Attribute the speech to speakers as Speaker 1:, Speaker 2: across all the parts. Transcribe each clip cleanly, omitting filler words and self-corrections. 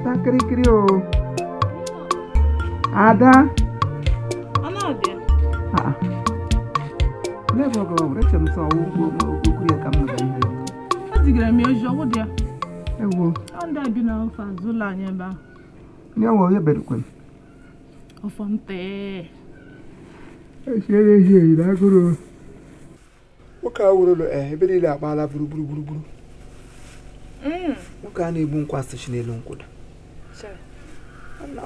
Speaker 1: Ada kirikiri o. Ada. Ah. N'ebe ọ gara, eche m sọ ọwụ okwu ya ka m nọrọ ihe.
Speaker 2: Ezigara m ya ozi ọgwụ dị ya.
Speaker 1: Ewo.
Speaker 2: Ọ ndị a bi n'ofe azụ ụlọ anyị ebe ahụ.
Speaker 1: Ndị ọnwa onye berukwe.
Speaker 2: Ọfọ ntee.
Speaker 1: Esiere ehi ehi na agụrụ. Nwoke a wụrụ ụlọ ebe niile akpaala gburugburu gburugburu. Nwoke a na-egbu nkwụ asị si n'elu nkwụ da.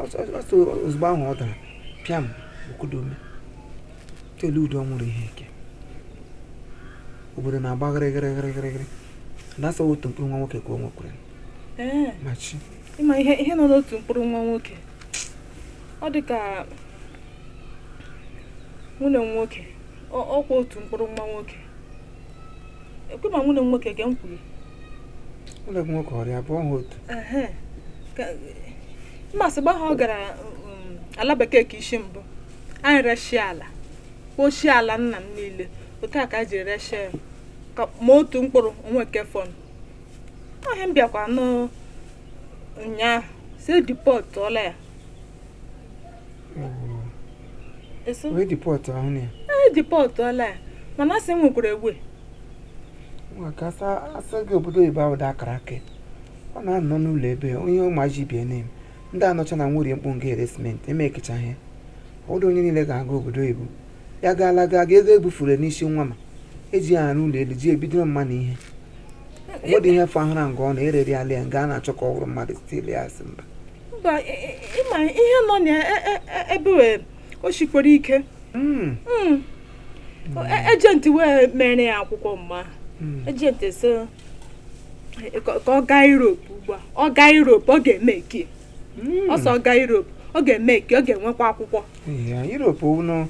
Speaker 1: Ọsọ ozugbo ahụ ọ dara pịam okwudo ume telu udo ọ nwụrụ ihe eke obodo na-agba gịrịgịrịgịrịgịrị na-asa otu mkpụrụ nwa nwoke ka o nwekwara machi.
Speaker 2: Ịma ihe ihe nọ n'otu mkpụrụ nwa nwoke, ọ dị ka nwunye m nwoke, ọkwa otu mkpụrụ nwa nwoke ekwe ma nwunye m nwoke ke m kwuru.
Speaker 1: Ụlọ gị nwoke ọrịa abụọ ha otu.
Speaker 2: Mmasị gba ha ọ gara ala bekee ka isi mbụ anyị reshie ala, kpochie ala nna m niile otu a ka a jiri reshie ya ka ma otu mkpụrụ onwe nke fọn ọhịa m bịakwa nụ ụnyaahụ si deport-ụọla ya.
Speaker 1: Wee deport ahụ na ya.
Speaker 2: Ee, deport-ụọla ya, mana asị m nwekwara ewe.
Speaker 1: Maka asa gị obodo oyibo ahụ dị akara aka, ọ na-anọ n'ụlọ ebe onye ụmụaji bie na ndị anọcha na nwurie mkpu nga ere simenti eme ekecha ihe ọdụ onye niile ga-aga obodo oyibo ya gaala ga ga ego ebufuru n'isi nwa ma eji ya arụ ụlọ elu ji ebidoro mma na ihe onwedị ihe fahara nga ọ na-ereri ala ya nga a na-achọ ka ọ hụrụ mmadụ stil ya asị mba.
Speaker 2: Mba, ịma ihe nọ na ebe wee o shikwara ike. Agent wee mere ya akwụkwọ mgbe ahụ, agent sị ka ọ gaa Europe ugbu a, ọ gaa Europe ọ ga-eme eke ọsọ, ọ gaa Europe ọ ga-eme eke, ọ ga-enwekwa akwụkwọ.
Speaker 1: Ya Europe nọ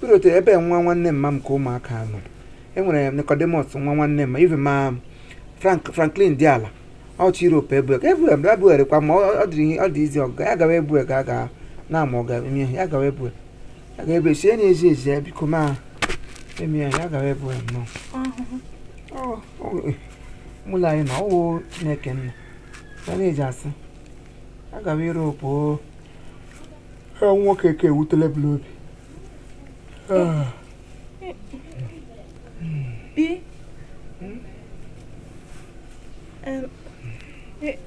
Speaker 1: Europe ebe nwa nwanne mma m ka ụmụaka nọ, enwere Nicodemus nwa nwanne m, even ma Franklin dị ala ọchị Europe ebe ebe ebugharịkwa ma ọ dị ọ dị izi ọga ya gawa ebu ga aga na ama ọ ga-eme ihe ya gawa ebu ya ga ebe sie na-ezi ezi ya biko ma eme ya ya gawa ebu nnọọ ụlọ anyị na ọwụ Chineke nna ya na-eji asị ya gawa Europe o nwoke ka ewutele bụla obi.
Speaker 2: Bi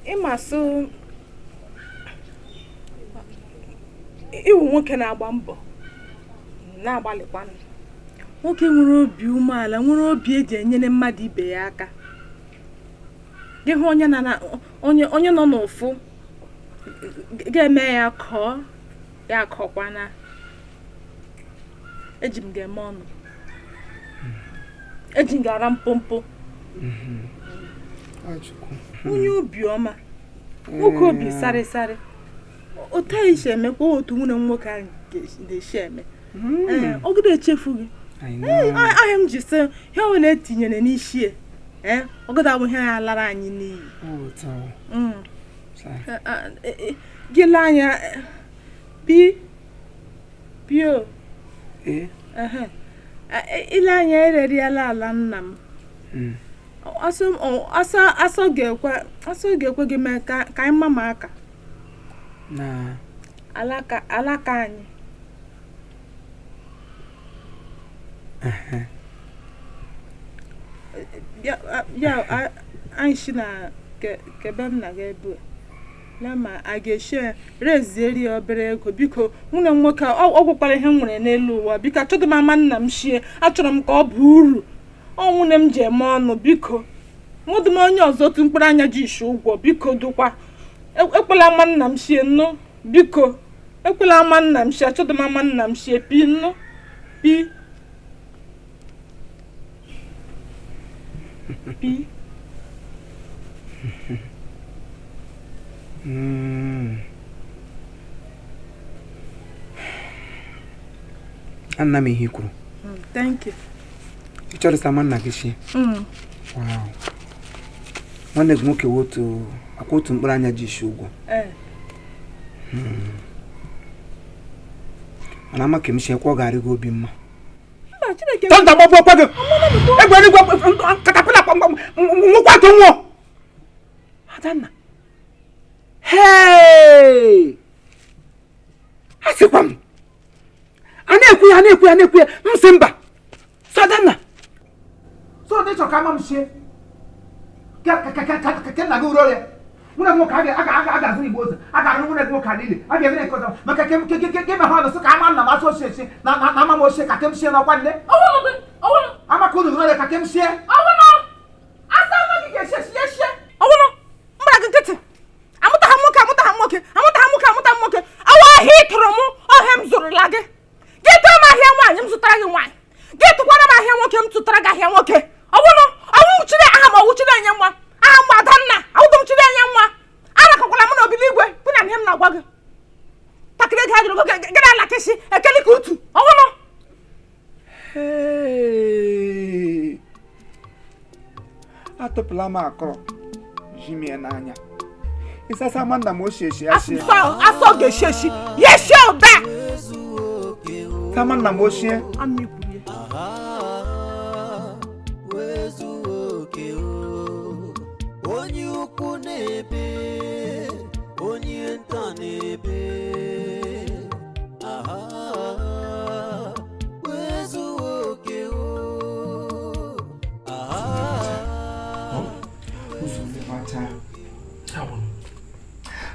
Speaker 2: ịma sụ iwu nwoke na-agba mbọ na-agbalịkwanụ, nwoke nwere obi umeala, nwere obi eji enyere mmadụ ibe ya aka, gị hụ onye onye onye nọ n'ụfụ ga-eme ya kọọ ya akọkwana. Eji m ga-eme ọnụ, eji m ga-ara mpompo. Onye obiọma, nwoke obi sarịsarị, otu anyị si emekwa otu nwunye m nwoke ahụ na-esi eme, ọ gịdị echefu gị ahịa m ji sị ihe ọ bụla etinyere n'isi ee ọ gịdị abụ ihe ya lara anyị n'iyi. Gị lee anya bi bio ile anya ereriela ala nna m, asọ ga-ekwe gị mee ka anyị mama aka alaka anyị. Ya anyị si na kebe m na ga-ebu na ma a ga-esi rezieri ya obere ego. Biko nwunye m nwoke ọ gwụkwara ihe m nwere n'elu ụwa, biko achọghị m ama nna m shie, achọrọ m ka ọ bụ uru ọ nwunye m ji eme ọnụ. Biko nwụdị m onye ọzọ otu mkpụrụ anya ji isi ụgwọ, biko dụkwa ekwela ama nna m shie nnu, biko ekwela ama nna m shie, achọghị m ama nna m shie pi nnu pi pi.
Speaker 1: Anna m ihe kwuru.
Speaker 2: Thank you.
Speaker 1: Ị chọrọ ịsa ama nna gị shie? Wow. Nwanne gị nwoke otu akwa otu mkpụrụ anya ji isi ụgwọ. Mana ama ka m shie kwa ọ ga-arị gị obi mma. Tọnda gbagbu ọkwa gị. Egbe eluigwe katapila nwụkwa atụ nwụọ. Adanna. Hey! Asịkwa m a na-ekwu ya, na-ekwu ya, na-ekwu ya, m sị mba. Sadanna, so ndị chọrọ ka ama m shie ka nna gị uro ya, nwunye m nwoke a ga-azụ igbo ụzọ, a ga-arụ nwunye gị nwoke ala ili, a ga-emere nke ọzọ maka ke me ha ọnụ ka ama nna m asụ ochie esi na ama m ochie ka ke m shie n'ọkwa nne amaka unu gụrụ ka ke m shie.
Speaker 2: Ọwụnụ mgbara gị nkịtị. Amụtaghị m nwoke, amụtaghị m nwoke, amụtaghị m nwoke, amụtaghị m nwoke. Awa ahịa ị tụrụ m, ọhịa m zụrụla gị. Gị tụọ m ahịa nwaanyị, m zụtara gị nwaanyị. Gị tụkwara m ahịa nwoke, m tụtara gị ahịa nwoke. Ọwụnụ ọwụ chiri aha m, ọwụ chiri enye nwa aha m Adanna, awụdụ m chiri enye nwa. Arakọkwala m n'obili igwe kwụ na ihe m na-agwa gị. Takịrị ego ha jụrụ gị gị na alakịsị ekele ka utu ọwụnụ.
Speaker 1: Hey! Atụpụla m akọrọ jimie n'anya ịsasa ama nna m ochie shi ya shie.
Speaker 2: Asọ ga-eshi eshi ya eshi ụda.
Speaker 1: Sama nna m ochie.
Speaker 2: Ama ikwuru ya.
Speaker 3: Onye ukwu na-ebe, onye nta na-ebe. Aha, wezuo oke o. Aha.
Speaker 1: Ụzọ ndị macha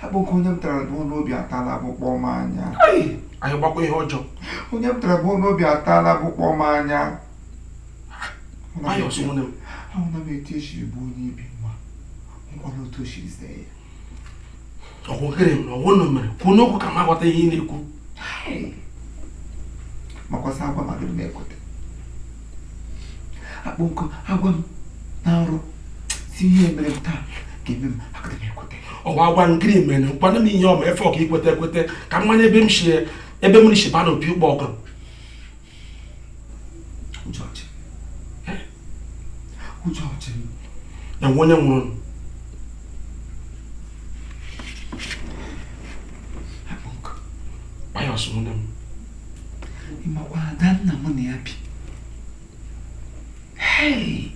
Speaker 1: akpụkọ onye m tara bụ n'obi atala akpụkpọ m anya.
Speaker 4: Anyị gbakwa ihe ọjọọ.
Speaker 1: Onye m tara bụ n'obi atala akpụkpọ m anya.
Speaker 4: Pius nwunye m.
Speaker 1: Ahụna m etu esiri gbuo onye ibi nwa, nkwana otu o siri zee ya.
Speaker 4: Ọgwụ gịnị mere? Ọgwụ nụ mere? Kwuo n'okwu ka m aghọta ihe ị na-ekwu.
Speaker 1: Makwasị agwa m adịrị m ekwete akpụ nkụ agwa m na nrọ si ihe mere m taa ga-eme m agịrị m ekwete.
Speaker 4: Ọwa agwa ngịrị mere kwana m ihe ọma efe ọka ikwete ekwete ka m manya ebe m shi ebe mmiri si ba n'opi ụgbọ ọgụ.
Speaker 1: Ụjọ ọchị, ụjọ ọchị m.
Speaker 4: Enwe onye nwụrụ?
Speaker 1: Akpụ nkụ.
Speaker 4: Pius nwunye m.
Speaker 1: Ịmakwa Adanna mụ na ya bi. Hey!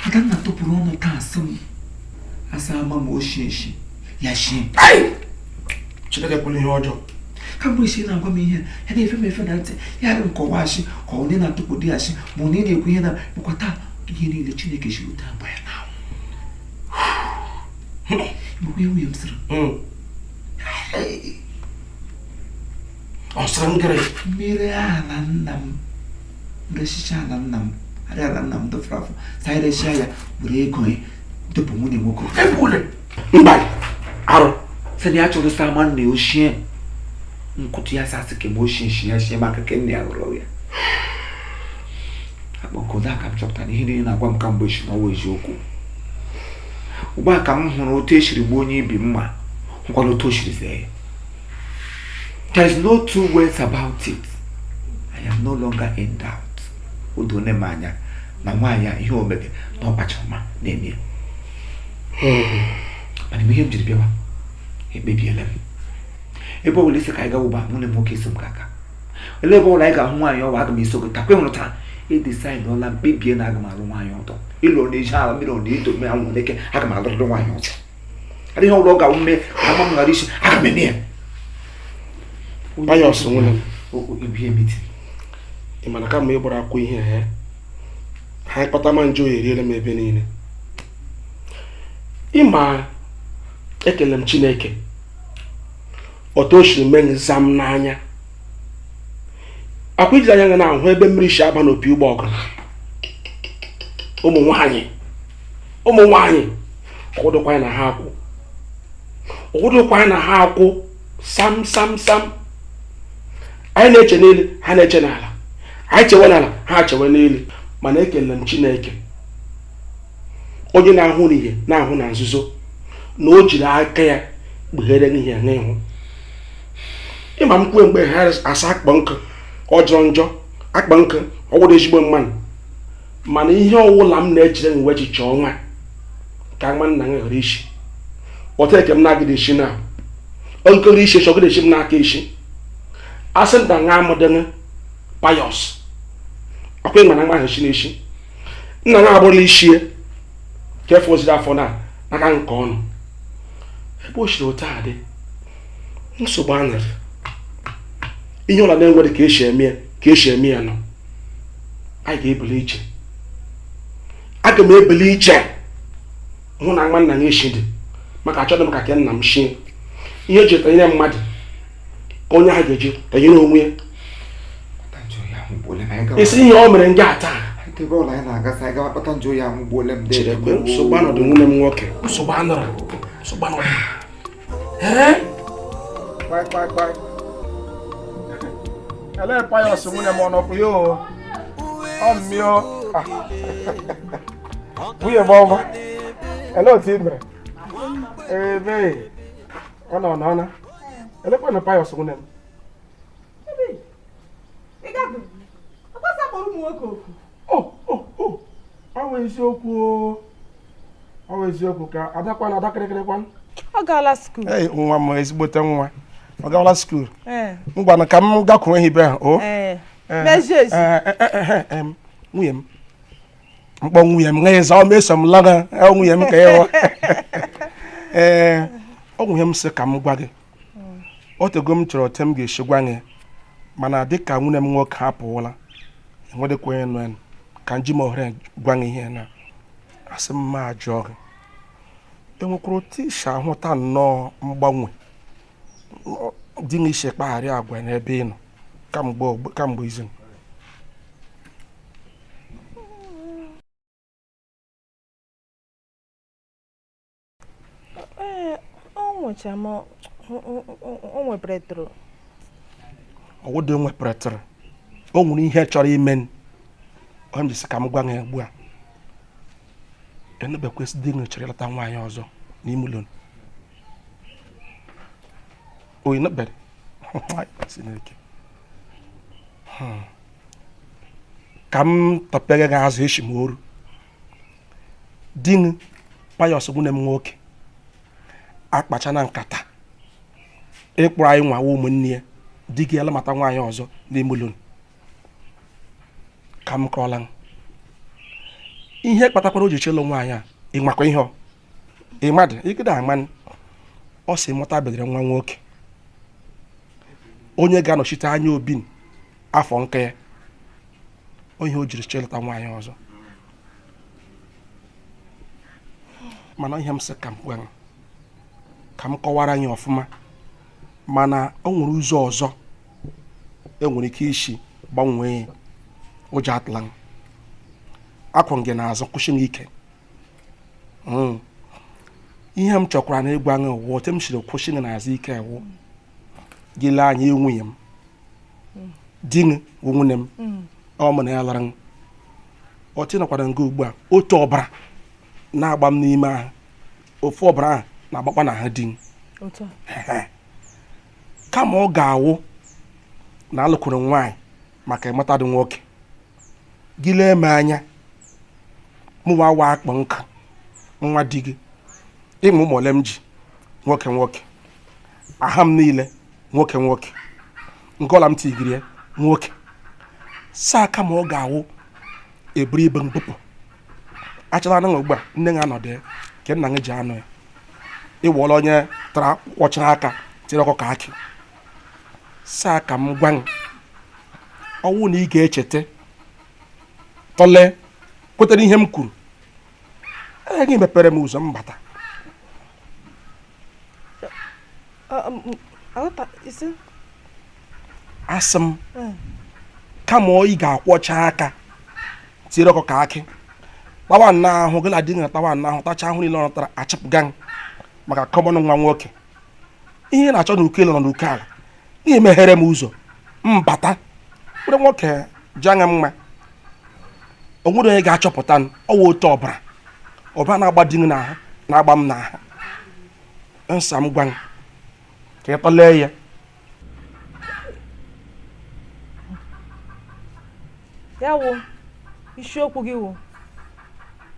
Speaker 1: Adanna tụpụrụ ọnụ taa asị m asa ama m ochie eshi ya shie.
Speaker 4: Chineke kwere ihe ọjọọ.
Speaker 1: Kamgbe isi na-agwa m ihe ya na-efe m efe na ntị ya dị nkọwa ashị ka onye na-atụpụ di ashị ma onye na-ekwu ihe na bụkwa taa ihe niile Chineke jiri ụta agba ya n'anwụ. Ịmakwa ihe nwunye m sịrị?
Speaker 4: Ọ sịrị ngịrị?
Speaker 1: Mmiri ala nna m reshicha ala nna m arịa ala nna m dọfere afọ sa anyị reshia ya were ego ya dọpụ nwunye nwoke.
Speaker 4: Ebule mba arụ.
Speaker 1: Sị na ya chọrọ sa ama nna ya ochie nkụtụ ya sasị kemgbe ochie nshi ya shie maka ke nna ya hụrụ ya akpọkọda aka m chọpụtara na ihe niile na-agwa m kamgbe echi n'ọnwa eziokwu. Ugbu a ka m hụrụ otu esiri gbuo onye ibi mma, hụkwara otu o siri zee ya. There is no two ways about it. I am no longer in doubt. O doo m anya na nwaanyị a ihe o mere na ọ kpacha ọma na-eme ya. Mana mgbe ihe m jiri bịawa, ekpebiela m ebe ọbụla isi ka anyị gawa ụba nwunye m nwoke eso m ga-aga. Ele ebe ọbụla anyị ga-ahụ nwaanyị ọwa, aga m eso gị takwa ịhụrụ taa edesaịdọla mkpebie na aga m alụ nwaanyị ọzọ. Ịlụ ọ na-eji ala mmiri ọ na-edo mmiri anwụ n'eke, aga m alụrịrị nwaanyị ọzọ. Adịghị ọbụla ọ ga-awụ mme ka ama m ghara isi, aga m eme ya.
Speaker 4: Pius nwunye m.
Speaker 1: Ibie meeting.
Speaker 4: Ị mana kamgbe ị gbara akwụ ihe ha ha kpata ma njọ eriela m ebe niile. Ịma ekele m Chineke otu o siri mee nza m n'anya. Akwa iji anya ga na-ahụ ebe mmiri si aba n'opi ụgbọ ọgụ. Ụmụ nwaanyị, ụmụ nwaanyị, ọkwụdokwa anyị na ha akwụ, ọkwụdokwa anyị na ha akwụ sam sam sam. Anyị na-eche n'elu, ha na-eche n'ala. Anyị chewe n'ala, ha chewe n'elu. Mana ekele m Chineke onye na-ahụ n'ihe na-ahụ na nzuzo na o jiri aka ya kpughere n'ihe n'ihu. Ịma m kwuo mgbe ha asa akpa nkụ ọ jọrọ njọ, akpa nkụ ọ gwụrụ ezigbo mmanụ. Mana ihe ọwụla m na-echere m echiche ọnwa ka nwa nna m ghara isi ọta eke m na-agịda isi na ogikere isi esi ọgịda esi m n'aka isi asị nda nwa amụdịghị Pius ọkwa ịma na nwa ahụ esi n'isi nna m abụrụla isie ka efe oziri afọ na N'aka nke ọnụ ebe o siri otu a dị nsogbu anọrọ ihe ụlọ na-enwere ka esi eme ya ka esi eme ya nọ. Anyị ga-ebili ije, aga m ebili ije hụ na nwa nna m eshi dị maka achọghị m ka ke nna m shie ihe eji tanyere mmadụ ka onye ahụ ga-eji tanyere onwe ya. Isi ihe o mere nga taa cherekwe nsogbu anọdụ nwunye m nwoke, nsogbu anọrọ, nsogbu anọrọ. Ee,
Speaker 5: Ele Pius nwunye m ọnọkwu ya o ọ mmịọ nwunye m ọma, ele otu ị mere ebe ọ nọ n'ọna elekwa na Pius nwunye m. Ọ bụ eziokwu, ọ bụ eziokwu ka adakwa na adakịrịkịrịkwa.
Speaker 2: Ọ gaala skuul.
Speaker 5: Ee, nwa m ezigbote nwa, ọ gaala skuul. Ngwanụ ka m gakwuru ehi be ha o. Nwunye m mkpọ nwunye m nwa ịza ọ meso m laga nwunye m ka ịwa. Ee, ọ nwunye m sị ka m gwa gị otego m chọrọ ote m ga-esi gwa gị, mana dịka nwunye m nwoke apụọla enwedịkwa onye nọ ka nji m ohere gwa gị ihe na asị m ma jụọ gị enwekwara otu isi ahụta nnọọ mgbanwe dị n'isi kpagharị agwa n'ebe ị nọ kamgbe izu.
Speaker 2: Ee, o nwecha m o nweperetụrụ.
Speaker 5: Ọwụdị nweperetụrụ, o nwere ihe chọrọ ime ọ m jisi ka m gwa gị ugbu a. Enubekwesị di gị chọrọ ịlọta nwaanyị ọzọ n'ime ụlọ. Oyi nubere Chineke ka m tọpere gị azụ eshi m oru di gị Pius nwunye m nwoke akpachana nkata ịkpụrụ anyị nwawa ụmụnne ya di gị alamata nwaanyị ọzọ n'ime ụlọ. Ka m kọọla ihe kpatakwara o ji chọ ịlụ nwaanyị a, ị makwa ihe ọ ị madụ ịgịda ama ọ sị mụta bedere nwa nwoke onye ga-anọchite anya obi afọ nke ya, onye o jiri chọ ịlụta nwaanyị ọzọ. Mana ihe m sị ka m gwa ka m kọwara anyị ọfụma, mana o nwere ụzọ ọzọ enwere ike isi gbanwee ụjọ atụla akwụ gị n'azụ kwụsị m ike. Ihe m chọkwara na ịgwa gị wụ otu m siri kwụsị gị n'azụ ike wụ gị lee anya nwunye m di gị wụ nwunye m ọ mụ na ya lara ọtị nọkwara nga ugbu a otu ọbara na-agba m n'ime ahụ, ofu ọbara ahụ na-agbakwa na ahụ di m. Kama ọ ga-awụ na alụkwuru nwaanyị maka ịmata dị nwoke gị lee m anya mụwa wa akpọ nka nwa di gị ịmụ ụmụ ole m ji nwoke nwoke aha m niile nwoke nwoke nke ọla m tigiri ya nwoke saa kama ọ ga-awụ eburu ibe mbupụ achọla na ugbu a nne gị anọdụ ya nke nna gị ji anụ ya ịwụọla onye tara kwọchara aka tiri ọkụ ka akị saa ka m gwa gị ọnwụ na ị ga-echeta tọlee kwetere ihe m kwuru ee gị mepere m ụzọ m bata. Asị m kama ị ga-akwọcha aka tiri ọkụ ka akị tawa nna ahụ gị na di gị tawa nna ahụ tacha ahụ niile ọ tara achịpụga m maka kọmọn nwa nwoke ihe na-achọ n'uko elu nọ n'uko ala ihe meghere m ụzọ mbata were nwoke ji anya mma o nwere onye ga-achọpụta ọwa otu ọbara ọbara na-agba di gị n'ahụ na-agba m n'ahụ nsa m gwa m ka ị tọlee ya.
Speaker 2: Ya wụ isiokwu gị wụ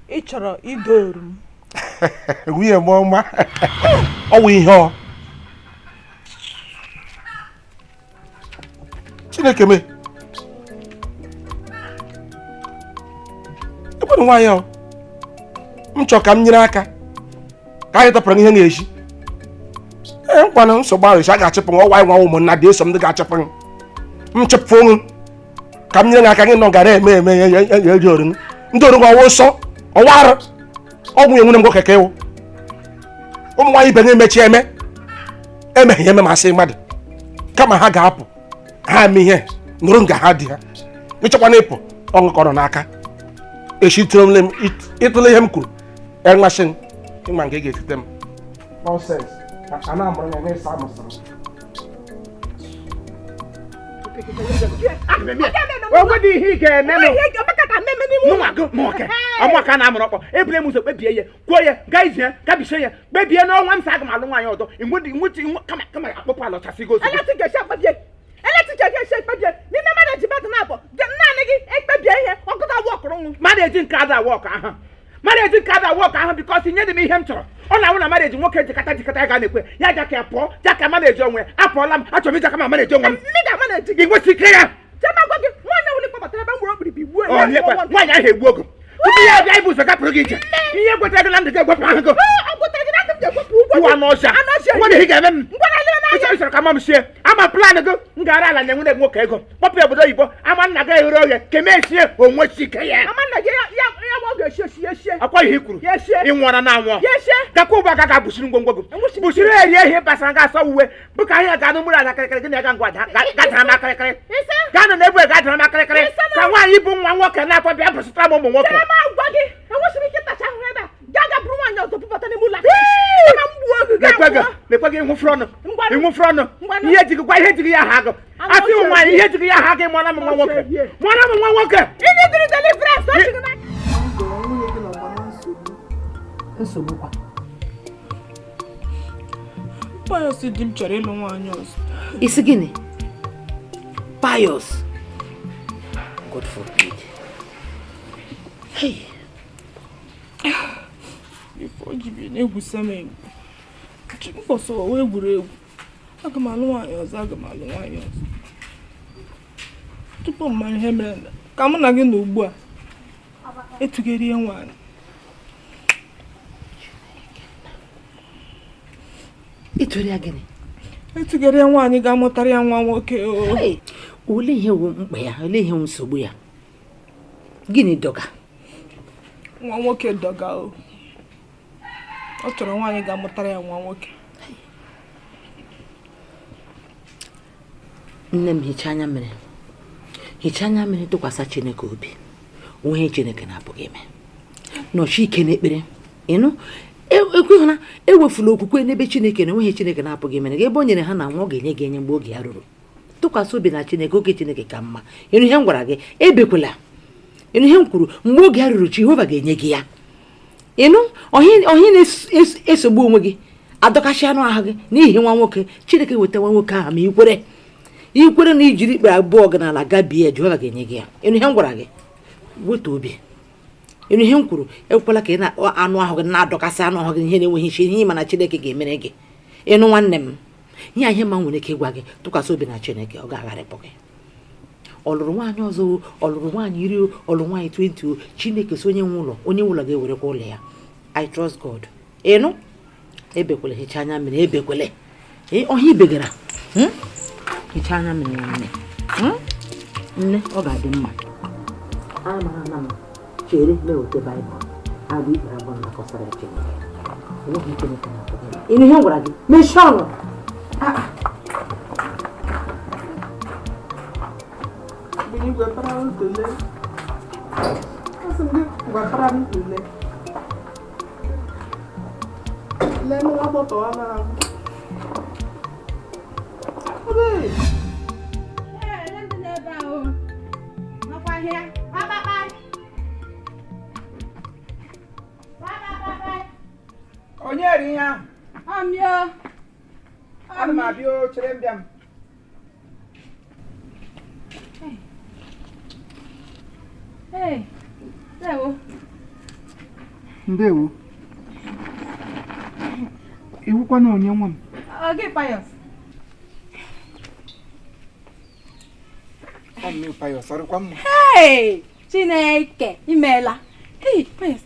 Speaker 2: ị chọrọ idoru m.
Speaker 5: Nwunye m ọma ọ wụ ihe ọ Chineke mee ekwere nwaanyị ọ m chọrọ ka m nyere aka Ka anyị tọpụrụ ihe na-eji ee nkwanụ nsogbu ahụ esi a ga-achịpụ nwa nwa ụmụnna dị eso m ndị ga-achịpụ m chịpụ m ka m nyere gị aka gị nọ gara eme eme eji oru ndị oru ọwụ nsọ ọwa arụ ọgwụ enwere m nwoke ka ịwụ ụmụ nwaanyị ibe na-emechi eme emeghe ihe masị mmadụ kama ha ga-apụ ha eme ihe nụrụ nga ha dị ha ịchọkwana ịpụ ọṅụ kọrọ n'aka echi ịtụle ihe m kwuru enwasị m ịma nke ị ga-etite m nonsense a na-amụrụ ya n'ịsa amụsịrị
Speaker 4: onwedị ihe ị ga-eme ọmụaka na-amụrụ ọkpọ ebule m ụzọ kpebie ya kwuo ya gaa izie gabisie ya kpebie n'ọnwa m sị aga m alụ nwaanyị ọzọ kama kama akpụkpọ alọchasịgo ozugbo
Speaker 2: n'ime mmadụ eji mmadụ na-abụ naanị gị ekpebie ihe ọkụta wọkụrụ nwụ
Speaker 4: mmadụ eji nke ada wọkụ ahụ mmadụ eji nke ada wọkụ ahụ bikọs nye dị m ihe m chọrọ ọ na-awụ na mmadụ eji nwoke jikọta jikọta ya ga na-ekwe ya jaka ya pụọ jaka mmadụ eji onwe apụọla m achọrọ m ijaka ma mmadụ eji onwe m gị nwesị ike ya nwaanyị ahụ egbu ogo tupu ya abịa ibu ụzọ gapụrụ gị ije ihe gwetara gị na ndụ gị egwepụ ahụ gị iwa anụ ọcha nwere ihe ga-eme m ịchọrọ ka ma m sie ama plan gị m gara ala nye nwunye nwoke ego kpọpụ obodo oyibo ama nna gị eghere oghe keme esie onwe si ike ya akwa ihe i kwuru ị nwụọra na anwụọ gakwa ụba ga ga-abụsiri ngwongwo gị bụsiri eri ihe gbasara gị asọ uwe bụ ka ahịa ga-anụ mmiri ala kịrịkịrị gị na-aga ngwa gadara m akịrịkịrị gaa nọ n'ebu gadara m akịrịkịrị ka nwaanyị bụ nwa nwoke na-atọ bịa bụsịtara m ụmụ nwoke lekwe gị ịnwụfụrụ ọnụ ihe jigị gwa ihe jigị ya ha agụ asị m nwaanyị ihe jigị ya ha agụ mụọra m nwa nwoke mụọra m nwa nwoke
Speaker 6: nsogbu kwa
Speaker 2: Pius di m chọrọ ịlụ nwaanyị ọzọ.
Speaker 6: Isi gịnị? Pius, God forbid. Hey.
Speaker 2: Ife o ji bi na-egwusa m egwu mkpọsọ ọwa egwuregwu aga m alụ nwaanyị ọzọ aga m alụ nwaanyị ọzọ tupu m mara ihe mere ka mụ na gị nọ ugbu a etughere ihe nwaanyị etughere nwaanyị ga-amụtara ya nwa nwoke.
Speaker 6: Olee ihe wụ mkpa ya? Olee ihe nsogbu ya? Gịnị dọga?
Speaker 2: Nwa nwoke dọga o. Ọ chọrọ nwaanyị ga-amụtara ya nwa nwoke.
Speaker 6: Nne m hichaa anya mmiri. Hichaa anya mmiri tụkwasị Chineke obi. Onwe Chineke na-apụghị ime. Nọchi ike n'ekpere. Ịnụ? Ekweghị ewefula okwukwe n'ebe Chineke na onweghị Chineke na-apụghị ime. Ebe o nyere ha na nwa ọ ga-enye gị enye mgbe oge ya ruru. Tụkwasị obi na Chineke, oge Chineke ka mma. Ịnụ ihe m gwara gị? Ebekwela. Ịnụ ihe m kwuru? Mgbe oge ya ruru Jehova ga-enye gị ya. Ịnụ ọhị na-esogbu onwe gị adọkachi anụ ahụ gị n'ihi nwa nwoke. Chineke weta nwa nwoke ahụ ma ikwere ikwere na ijiri ikpere abụọ gị n'ala gabie, Jehova ga-enye gị ya. Ịnụ ihe m gwara gị? Weta obi. Ịnụ ihe m kwuru? Ekwela ka ị na anụ ahụ gị na-adọkasị anụ ahụ gị ihe na-enweghị isi ihe mana Chineke ga-emere gị. Ịnụ nwanne m, ihe ihe ma nwere ike ịgwa gị, tụkwasị obi na Chineke, ọ ga-agharịpụ gị. Ọ lụrụ nwaanyị ọzọ, ọ lụrụ nwaanyị 10, ọ lụrụ nwaanyị 20, Chineke si onye nwe ụlọ, onye nwe ụlọ ga-ewerekwa ụlọ ya. I trust God. Ịnụ? Ebekwele, hichaa anya mmiri, ebekwele. Ọhịa ibegara. Hichaa anya mmiri nwanne. Nne, ọ ga-adị mma. Amara na m chere na-eweta Baịbụl. Agụ ikpere abụọ nakọsara ya Chineke. Onweghị Chineke na-apụghị. Ịnụ ihe m gwara gị? Mechie ọnụ.
Speaker 1: Onye ri ihe ahụ? Ana m abịa o, chere m bịa m. Ndewo. Iwukwana onye nwa m.
Speaker 2: Ọ gị Pius?
Speaker 1: Ọ m Pius, ọrịkwa mma.
Speaker 2: Hey! Chineke, imeela. Hey, Pius.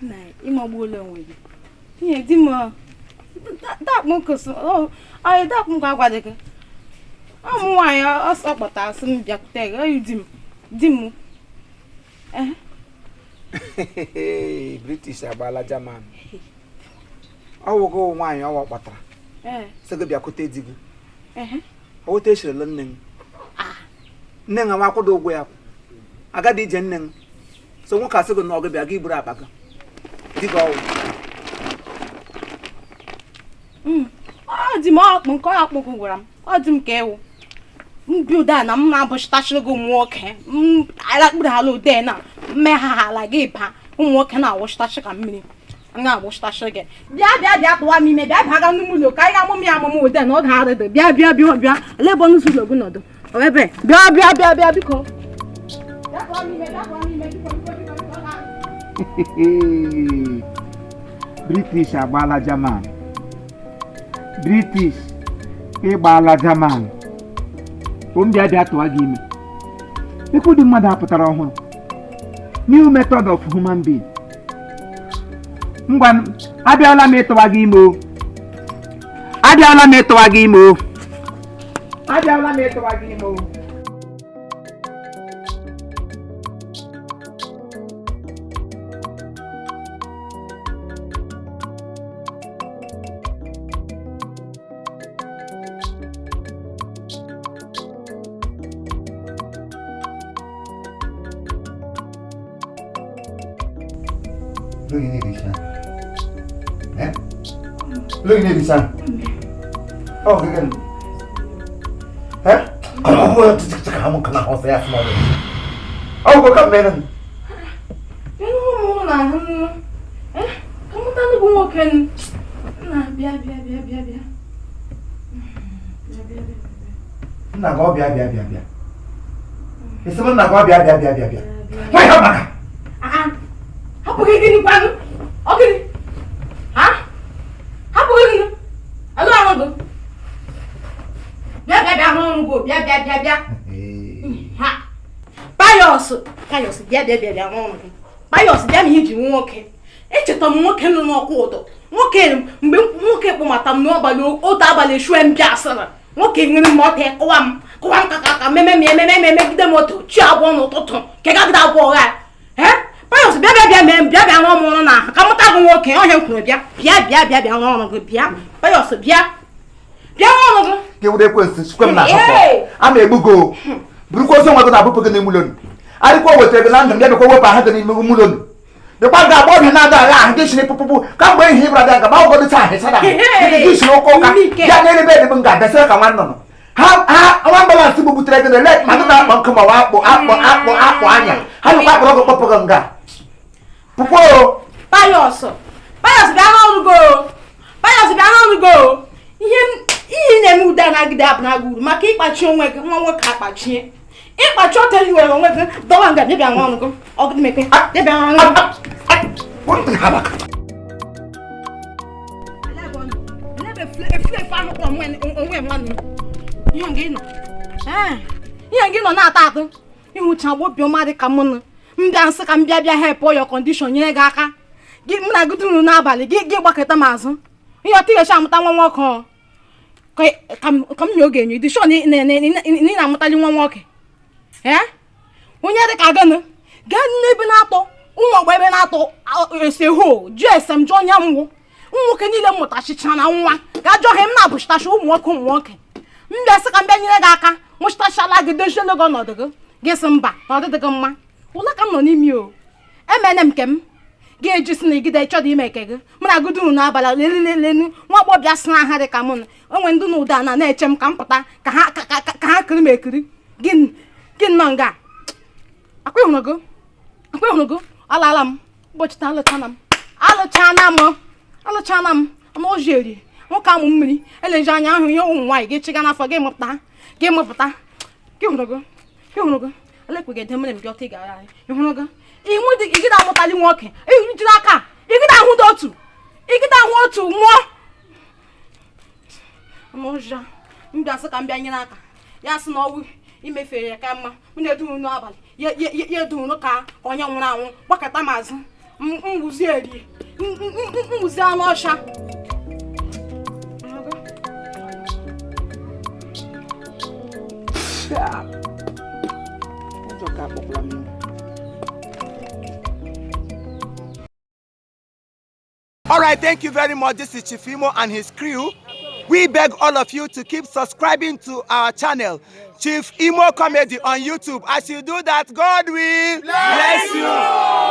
Speaker 2: Na ịmagbuola onwe gị. Ihe di m dakpụ nkụ agwadị gị. Ụmụ nwaanyị ọsọ kpọta asị m bịakwute gị, oyi di m di m.
Speaker 1: British agbaala German. Ọwụgo nwaanyị ọwa kpọtara sị gị bịakwute di gị. Ọwụta eshirila nne m. Nne m akwụdo ụgwọ ya agadi ije nne m so nwoke asị gị na ọ gị bịa gị buru akpa gị di gị ọwụ.
Speaker 2: Ọ dị m ọkpụ nke ọkpụ gwara m ọ dị m ka ewu mbi ụda na m na-abụchitachiri gị ụmụ nwoke m alakpụrụ ala ude na mmegha ala gị ba ụmụ nwoke na-awụchitachi ka mmiri na-awụchitachi gị bịa bịa bịa tụwa m ime bịa bịa ga n'ime ụlọ ka anyị ga-amụ m ya amụmụ ude na ọ ga-arịdị bịa bịa bịa bịa olee ebe ọnụ ụzọ ụlọ gị nọdụ ebe bịa bịa bịa bịa biko bịa tụwa m ime bịa tụwa m ime biko biko biko biko
Speaker 1: British agbaala German. British ịgbaala German. Bịa bịa tụwa gị ime. Ikwu dị mmadụ apụtara ọhụrụ. New method of human being. Ngwa abịala m ịtụwa gị ime o. Abịala m ịtụwa gị ime o. Abịala m ịtụwa gị ime o. Lóyún ní ìdísá. Ọ gẹ́gẹ́ ni. Ẹ́ ọ̀rọ̀ títí ká mú kaná ọ̀sẹ̀ yà fún ọ. Ọ kò ká mẹ́rin.
Speaker 2: Ịnụ ụmụ na-ahụ nnu. Ka mụta nnukwu nwoke nna bịa bịa bịa bịa bịa. Bịa bịa bịa.
Speaker 1: Nna gị ọ bịa bịa bịa bịa. Isi m nna gị ọ bịa bịa bịa bịa bịa. Nwa ihe maka.
Speaker 2: Hapụ gị gịnị kwanụ? Ọ gịnị? Ha? Hapụ gị gịnị? Alụ ahụ gị. Bịa bịa bịa hụ ọrụ gị bịa bịa bịa bịa. Ha. Payọs Payọs bịa bịa bịa bịa hụ ọrụ gị. Payọs bịa ma ihe ji nwoke. Echeta m nwoke nọ n'ọkụ ụdọ. Nwoke mgbe nwoke kpọmata m n'abalị otu abalị eshue m bịa asịrị. Nwoke nwere m ọtọ kụwa m kụwa m kaka ka meme m ememe m emegide m otu chi abụọ n'ụtụtụ nke gagide abụọ gha. Payọs bịa bịa bịa mee bịa bịa rụọ m ọrụ n'ahụ ka mụta gị nwoke ọhịa m kwuru bịa bịa bịa bịa bịa rụọ ọrụ gị bịa Payọs bịa bịa rụọ ọrụ gị.
Speaker 1: Gị wụrụ ekwensu sikwe m n'ahụ a ma egbu gị o. Burukwa ozu nwa gị na-abụpụ gị n'ime ụlọ. Arịkwa wetara gị na ndụ m ya bịakwa wepụ ahụ gị n'ime ụlọ. Bịakwa ga agba ọbịa na-ada agha ahụ gị shiri pụpụpụ kamgbe ihe ịbara dị aga ma ụgọdụ taa ahịcha na gị shiri ụka ụka ya na ebe ebe m ga-abịasịra ka nwa nnụnụ. Ha ha nwa balansị bụ butere gị na ele ma ndị na-akpọ nkụ ma akpụ akpụ akpụ akpụ anya ha bịakwa akpọrọ gị kpọpụ gị nga. Pụkwa o.
Speaker 2: Payọs Payọs bịa n'ọrụ gị o. Payọs bịa n'ọrụ gị o. Ihe ihe na-eme ude anagide abụna gị uru maka ịkpachi onwe gị nwa nwoke akpachie ịkpachi ote iwere onwe gị dọwa nga bịa bịa n'ọrụ gị ọgụ mepe bịa bịa n'ọrụ gị. Efulefu ahụ kpọrọ onwe nwanne ihe gị nọ na-ata atụ ịhụcha obiọma dị ka mụ nụ mbịa nsị ka m bịa bịa help your condition nyere gị aka gị mụ na gị duru n'abalị gị gị gbakọta m azụ ihe ọtụ ga-esi amụta nwa nwoke ka m nye oge enyo dị sure na ị na-amụtali nwa nwoke ee onye dị ka gịnị gaa n'ebe na-atọ ụmụ ọgbọ ebe na-atọ ese ho jụọ ese m jụọ onye mwụ ụmụ nwoke niile mụtachicha na nwa gaa jụọ ha m na-abụchitachi ụmụ nwoke ụmụ nwoke m bịa sị ka m bịa nyere gị aka mụchitachala gị doziele gị ọnọdụ gị gị sị mba na ọ dịdị gị mma ụlọ ka m nọ n'ime o emene m nke m ga-eji si na igide chọdọ ime nke gị mụ na gị duru n'abalị lelelelenu nwa agbọghọbịa sị aha dị ka mụ na onwe ndị n'ụda na na-eche m ka m pụta ka ha kiri m ekiri gị nọ nga akwa ịhụrụ gị akwa ịhụrụ gị alaala m ụbọchị taa alụchana m alụchana m alụchana m ama oji eri nwoke amụ mmiri eleji anya ahụ ihe ụmụ nwaanyị gị chịga n'afọ gị mụpụta gị mụpụta gị hụrụ gị gị hụrụ gị alekwe gị mere m bịa ọtọ ị gara ị hụrụ gị ihu dị igide amụtali nwoke ijiri aka igide ahụ dị otu igide ahụ otu nwụọ mụja mbịa sị ka m bịa nyere aka ya sị na ọwụ imefere ya ka mma m na-eduru n'abalị ya eduru ka onye nwụrụ anwụ gbakọta m azụ mwụzi erie Nwụzi anụ ọcha.
Speaker 1: Ụjọ ka akpọkwala m ihu.
Speaker 7: All right, thank you very much. This is Chief Imo and his crew. We beg all of you to keep subscribing to our channel, Chief Imo Comedy on YouTube. As you do that, God will bless you.